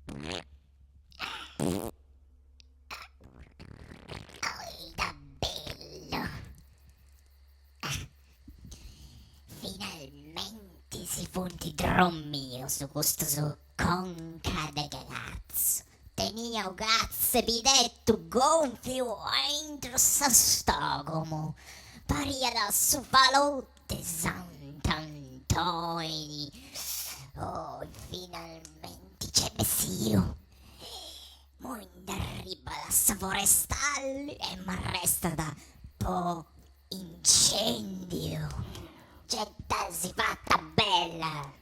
Oh, ita bellu! Finalmenti si funt drommius custus conca de cagazzu. Tenia u catz'e pidettu gonfiu aintru su stogomu, pariat su falò de Sant'Antoini. Oh, finalmenti c'est bessiu. Moi nd'arribat sa forestali e m'arrestat po incendiu. Ge dda si fata bella!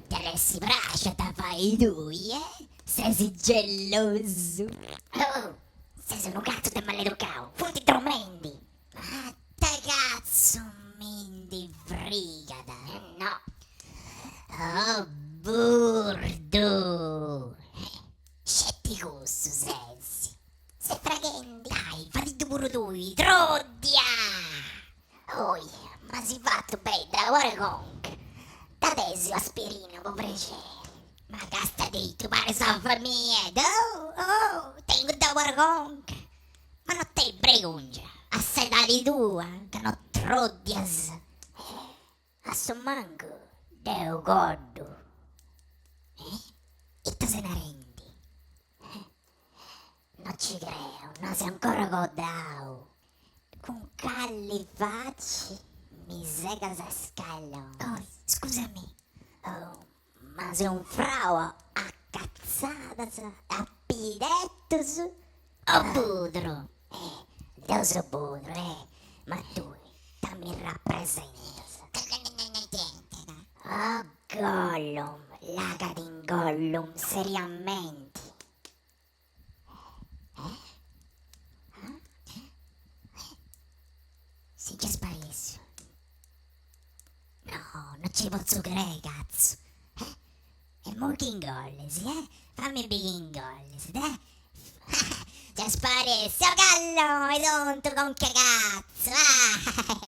T'at essi praxia a dda fai tui, eh? Ses gellosu! Oh, ses unu cazzu de maleducau, funt dromendi! Ma ita cazzu mi ndi frigat! No! Oh burdu! Sceti cussu ses! Ses fraghendi! Dai, fadiddu puru tui, troddia! Oi, m'asi fatu beni dolor'e conca! T'at essi aspirina po prexeri! Ma castadì, paris sa famiglia! Oh, oh, tengu dolor'e conca! Ma no tenis bregungia a s'edadi tua ca no troddias? A su mancu deu coddu. Eh? Ita ses narendi? No ci creu, no as ancora coddau. Cun calli faci mi segas a scallonis. Oh, scusami, oh, ma ses unfrau a catzadas, a pidettus o budru? Eh, deu seu budru, eh, ma tui ita mi rapresentas? Oh Gollum, lagat in Gollum, seriamenti. Eh? Eh? Eh? Si nc'est sparèssiu. No, no ci potzu crei, cazzu. Eh? E immoi chi ingollis, eh? Fammi biri chi ingollis, deh. Nc'est sparèssiu, oh Gallo, e tontu conch'e cazzu, ah!